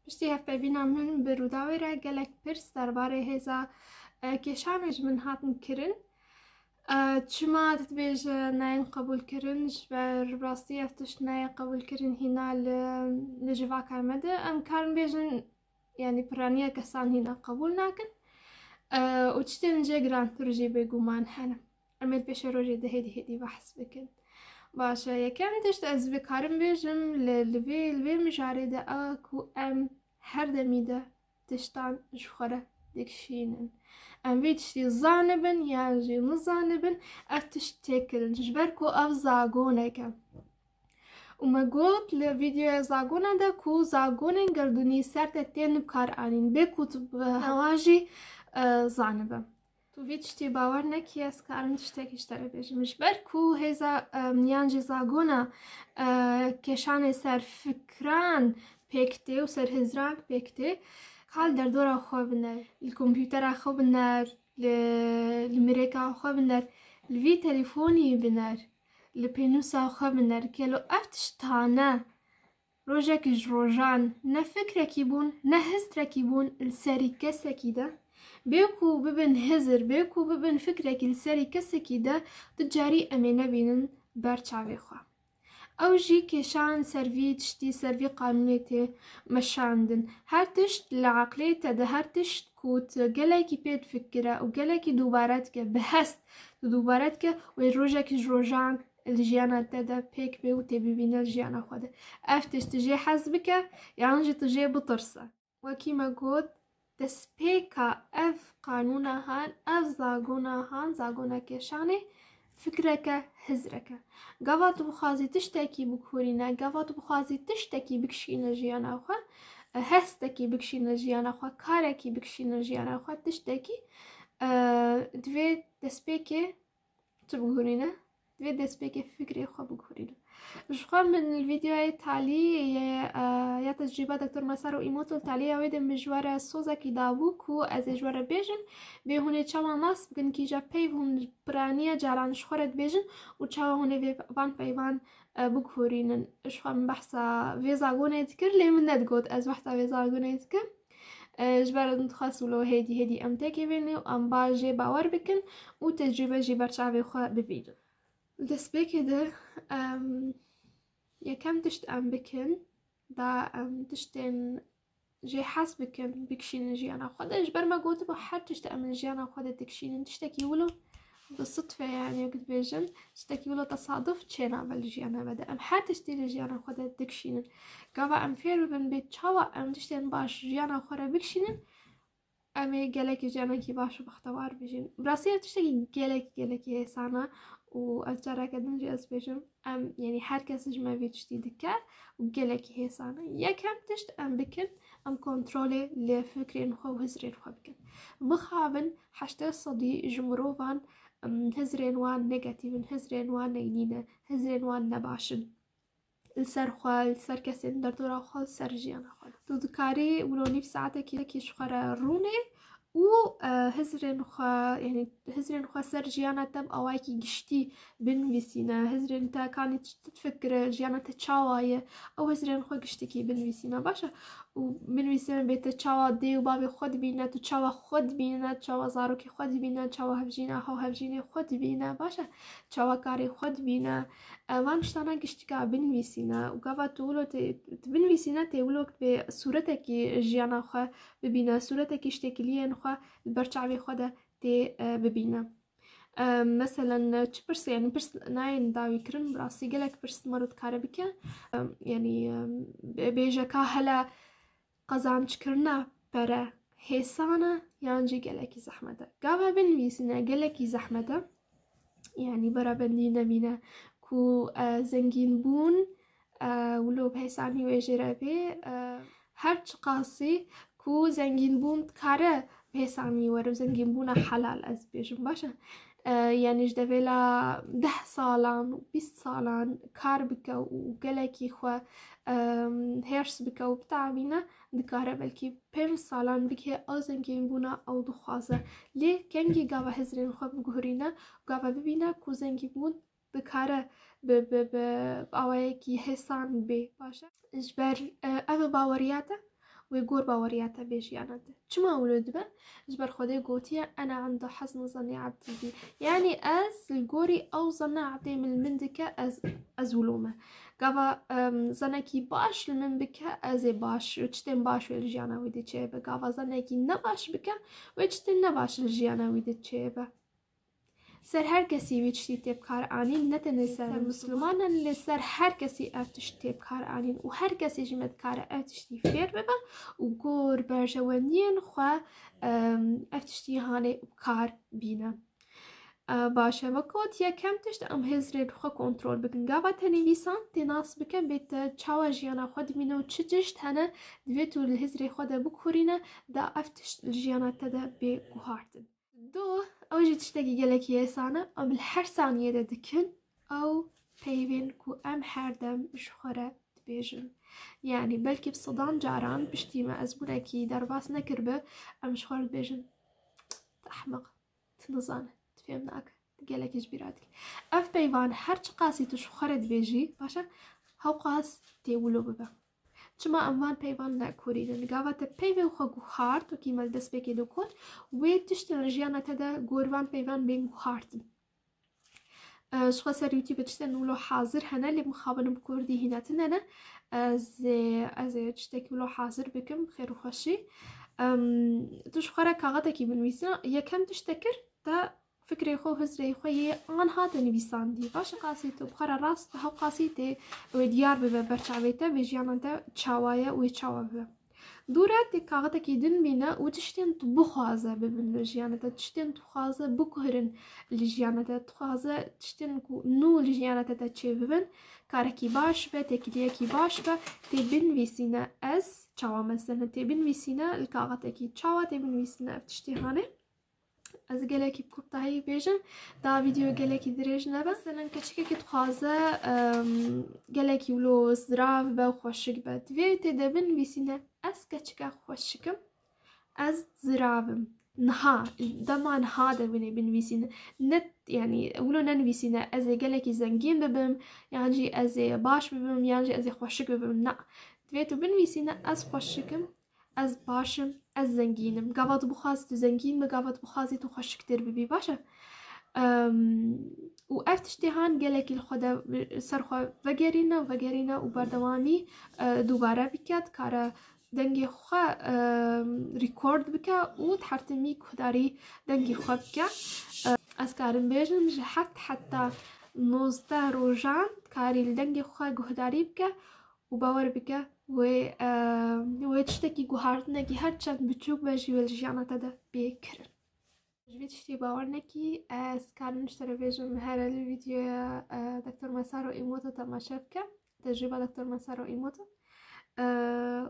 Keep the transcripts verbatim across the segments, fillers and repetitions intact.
Piştî hevpeyvîna min bi Rûdawê re gelek pirs derbarê hêza, e, kêşanê ji min hatin kirin. E, çima tu dibêje nayên qebûlkirin? Ji ber rastî ev tişt nayê qebûlkirin hîna li, li civaka me de. Em karin bêjin, yanî piraniya kesan hîna qebûl nakin. E, û tiştên jê girantir jî bêguman hene. Em ê li pêşerojê de hêdî hêdî behs bikin. Baş e, yekem tişt ez bikarim bêjim li, li vê, li vê mijarê de ew e ku em her demî de tiştan ji xwe re dikişînin. Em vê tiştî zanibin yan jî nizanibin, ev tişt tê kirin. Ji ber ku ev zagonek e. Û me got li vîdeoya zagona de ku zagonên gerdûnî ser te tên bi kar anîn. Bê ku tu bi hewa jî, e, zanibe. Tu vî tiştî bawer nekî, ez karim tiştekî ji te re bêjim. Ji ber ku hêza, em, yan jî zagona, e, kêşanê ser fikran pêk tê û ser hizran pêk tê, ka li derdora xwe biner, li kompûtera xwe biner, li, li mirêka xwe biner, li vî telefonî biner, li pênûsa xwe biner. Gelo ev tiştane rojek ji rojan ne fikrekî bûn, ne hizrekî bûn li serî kesekî de. Bê ku bibin hizir, bê ku bibin fikrekî li serî kesekî de, du carî em ê nebînin ber çavê xwe. Ew jî kêşan ser vî tiştî, ser vî qanûnê tê meşandin. Her tişt li eqlê te de, her tişt ku tu gelekî pê difikire û gelekî dubare dike, bi hest tu dubare dike, wê rojek ji rojan li jiyana te de pêk bê û tê bibîne li jiyana xwe de. Ev tişt tu jê hez bike, yan jî tu jê bitirse. Wekî me got, destpêka ev qanûna han, ev zagona han, zagona kêşanê, fikreke, hizreke. Gava tu bixwazî tiştekî biguhurîne, gava tu bixwazî tiştekî bikişîne jiyana xwe, hestekî bikişîne jiyana xwe, karekî bikişîne jiyana xwe, tiştekî, e, divê destpêkê tu biguhurîne, divê destpêkê fikrê xwe biguhurîne. Ji xwe min li vîdeoyê talî yê, e, ya tecrîba Doktor Masaru Emoto, li taliya wê de min ji we re sozekî dabû ku ez ê ji we re bêjim, bê hûn ê çawa nas bikin, kîja peyv hûn piraniya caran ji xwe re dibêjin û çawa hûn ê vê van peyvan, e, biguhurînin. Ji xwe min behsa vê zagonê dikir, lê min nedigot ez behsa vê zagonê dikim. E, ji ber min dixwest wilo hêdî hêdî em têkevînin û em ba jê bawer bikin û tecrûbe jî ber çavê xwe bibînin. Li destpêkê de, em, yekem tişt em bikin, da em tiştên jê hez bikin, bikişînin jiyana xwe de. Ji ber me gotibû her tişt em li jiyana xwe de dikişînin. Tiştekî wilo bi sitfe, yanî wek dibêjin, tiştekî wilo tesaduf çênabe li jiyana me de. Em her tiştî li jiyana xwe de dikişînin. Gava em fêr bibin bê çawa em tiştên baş jiyana xwe re bikişînin, em ê gelekî jiyanekî baş û bextewar bijîn. Bi rastî ev tiştekî gelekî, gelekî hêsan e û ez careke din jî ez bêjim, em, yanî her kes ji me vî tiştî dike û gelekî hêsan e. Yekem tişt em bikin, em kontrolê li fikrên xwe û hizrên xwe bikin. Mixabin heştê sedî ji mirovan, em, hizrên wan negatîf in, hizrên wan neynî ne, hizrên wan nebaş in. Li ser xwe, li ser kesên derdora xwe, li ser jiyana xwe. Tu dikarî wilo nîv saetekî ji xwe re rûnê û, e, hizrên xwe, yanî hizrên xwe ser jiyana te bi awayekî giştî binivîsîne. Hizrên te kanî tu difikire, jiyana te çawa ye, ew hizrên xwe giştikî binivîsîne. Baş e? Û binivîsîne bê te çawa dê û bavê xwe dibîne, tu çawa xwe dibîne, çawa zarokê xwe dibîne, çawa hevjîna, hawhevjînê xwe dibîne. Baş e? Çawa karê xwe dibîne. E, van tiştana giştika binivîsîne û gava tu wilo tê, tu binivîsîne tê wilo bê sûretekî jiyana xwe bibîne, sûretekî ji têkiliyên xwe li ber çavê xwe de tê, e, bibîne. E, meselen, çi pirsê, yanî pirs nayên dawî kirin, bi rastî gelek pirs mero dikare bike. E, yanî, e, bê-, bêje ka hele qezancikirina pere hêsan e yan jî gelekî zehmet e. Gava binivîsîne gelekî zehmet e. Yanî berabendî nebîne ku, e, zengînbûn, e, wilo bi hêsanî wê jê re bê, e, her çiqasî ku zengînbûn dikare bi hêsanî were û zengînbûna helal ez bêjim, baş e. E, yanî ji devêla deh salan û bîst salan kar bike û gelekî xwe, e, hêrs bike û biteabîne, dikare belkî pênc salan bigihê ew zengînbûna ew dixwaze. Lê kengî gava hizrên xwe biguhurîne, gava bibîne ku zengînbûn dikare bi, bi, bi, bi awayekî hêsan bê, baş e. Ji ber, e, ev baweriya te wê gor baweriya te bê jiyana te. Çima wilo dibe? Ji ber Xwedê gotiye, "Ene inda hezn zanni abdi bi." Yanî ez li gorî ew zanna abdê min li min dike, ez, ez wilo me. Gava, em, zanekî baş li min bike, ez ê baş, tiştên baş wê li jiyana wî de çêbe. Gava zanekî nebaş bike, wê tiştên nebaş li jiyana wî de çêbe. Ser her kesî wî tiştî tê bi kar anîn, ne tenê ser Mislimanan, lê ser her kesî ev tişt tê bi kar anîn û her kesî ji me dikare ev tiştî fêr bibe û gor berjewendiyên xwe, em, ev tiştî hanê bi kar bîne. E, baş e, wek got, yekem tişt em hizrên xwe kontrol bikin. Gava te nivîsan tê nas bike, bê te çawa jiyana xwe dibîne û çi tişt hene divê tu li hizrê xwe de bikurîne, da ev tişt li jiyana te de bê guhartin. Do, ew jî tiştekî gelekî hêsan e, em li her saniyê de dikin, ew peyvên ku em her dem ji xwe re dibêjin. Yanî belkî bi sedan caran piştî me ezmûnekî derbas nekiribe, em ji xwe re dibêjin, "Tu ehmeq, tu nizane, tu fêm nake, tu gelekî ji bîra dike." Ev peyvan her çiqasî tu ji xwe re dibêjî, baş e, hewqas tê wilo bibe. Çima em van peyvan nekurînin? Gava te peyvên xwe guhart, wekî me li destpêkê de got, wê tiştên li jiyana te de gor van peyvan bên guhartin. E, ji xwe ser YouTube tiştên wilo hazir hene, lê mixabin bi kurdî hîne tune ne. Ez ê, ez ê tiştekî wilo hazir bikim, xêr û xweşî. Em, tu ji xwe re kaxetekî binivîsîne, yekem tişt te kir, te fikrê xwe û hizrê xwe yê anha te nivîsandî. Baş e, qasî tu bi xwe re rast, hew qasî tê wê diyar bibe ber çavê te, vê jiyana te çawa ye û wê çawa bibe. Dû re tê kaxetekî din bîne û tiştên tu bixwaze bibin li jiyana te, tiştên tu dixwaze biguhirin li jiyana te, dixwaze tiştên ku nû li jiyana te de çêbibin, karekî baş be, têkiliyekî baş be, tê binivîsîne ez çawa, meselen tê binivîsîne li kaxetekî çawa tê binivîsîne ev tiştê hanê. Ez gelekî bi kurtahiyî bêjim, da vîdeo gelekî dirêj nebe. Meselen, keçikekî dixwaze, em, gelekî wilo zirav be û xweşik be. Divê tê de binivîsîne, "Ez keçika xweşik im, ez zirav im." Niha, dema niha de binê binivîsîne. Ne, yanî, wilo nenivîsîne, "Ez ê gelekî zengîn bibim, yan jî ez ê baş bibim, yan jî ez ê xweşik bibim." Na. Divê tu binivîsîne, "Ez xweşik im, ez baş im, ez zengîn im." Gava tu bixwazî tu zengîn be, gava tu bixwazî tu xweşiktir bibî, baş e? Em, û ev tiştê han gelekî li xwe de, ser xwe vegerîne û vegerîne û berdewamî, e, dubare bike, dikare dengê xwe, em, rekord bike û di her timî guhdarî dengê xwe bike. E, ez karim bêjim, ji heft heta nozdeh rojan karî li dengê xwe guhdarî bike û bawer bike, wê, e, wê tiştekî guhartinekî her çend biçûk be jî wê li jiyana te de bê kirin. Ji vê tiştê bawer nekî, ez karim ji te re bêjim, here li vîdeoya, e, Doktor Masaru Emoto temaşe bike, tecrûba Doktor Masaru Emoto. E,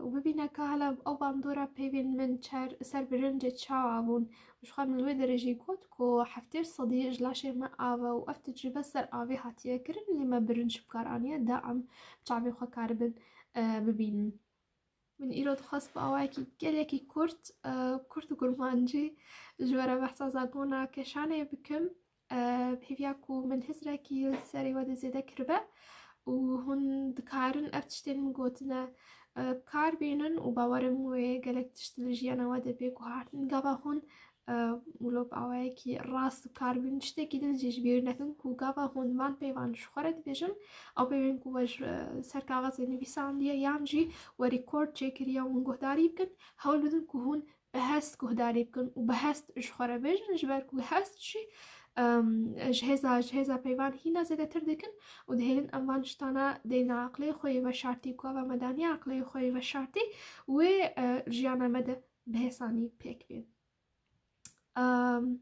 û bibîne ka hala ew bandora peyvên min çer, ser birincê çawa bûn. Ji xwe min li wê derê jî got ku heftê sedî ji laşê me av e û ev tecrûbe ser avê hatiye kirin, lê me birinc bi kar aniye, da em çavê xwe karibin, e, bibînin. Min îro dixwest bi awayekî gelekî kurt, e, kurt û kurmancî ji we re behsa zagona keşanê bikim. E, bi hêviya ku min hizrekî li serê we de zêde kiribe û hûn dikarin ev tiştên min gotine, e, bi kar bînin û bawerim wê gelek tişt li jiyana we de bê guhartin. Gava hûn, e, wilo bi awayekî rast bi kar bînin, tiştekî din jî ji bîr nekin ku gava hûn van peyvan ji xwe re dibêjin, ew peyvên ku we ji, e, ser kaxezê nivîsandiye yan jî we rekord çêkiriye û hûn guhdarî bikin, hewl bidin ku hûn bi hest guhdarî bikin û bi hest ji xwe re bêjin, ji ber ku hest jî, em, ji hêza, ji hêza peyvan hîna zêdetir dikin û dihêlin em van tiştana deyne aqilê xwe yê veşartî, ku eva me daniye aqilê xwe yê veşartî wê, e, jiyana me de bi hêsanî pêk bên. Em,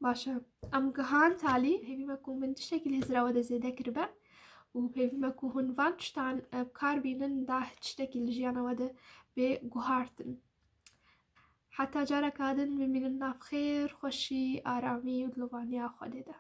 baş e. Em gihan talî, hêvî me ku min tiştekî li hizra we de zêde kiribe û hêvî me ku hûn van tiştan, e, bi kar bînin, da tiştekî li jiyana we de bê guhartin. Heta careka din bimînin nav xêr, xweşî, aramî û dilovaniya Xwedê de.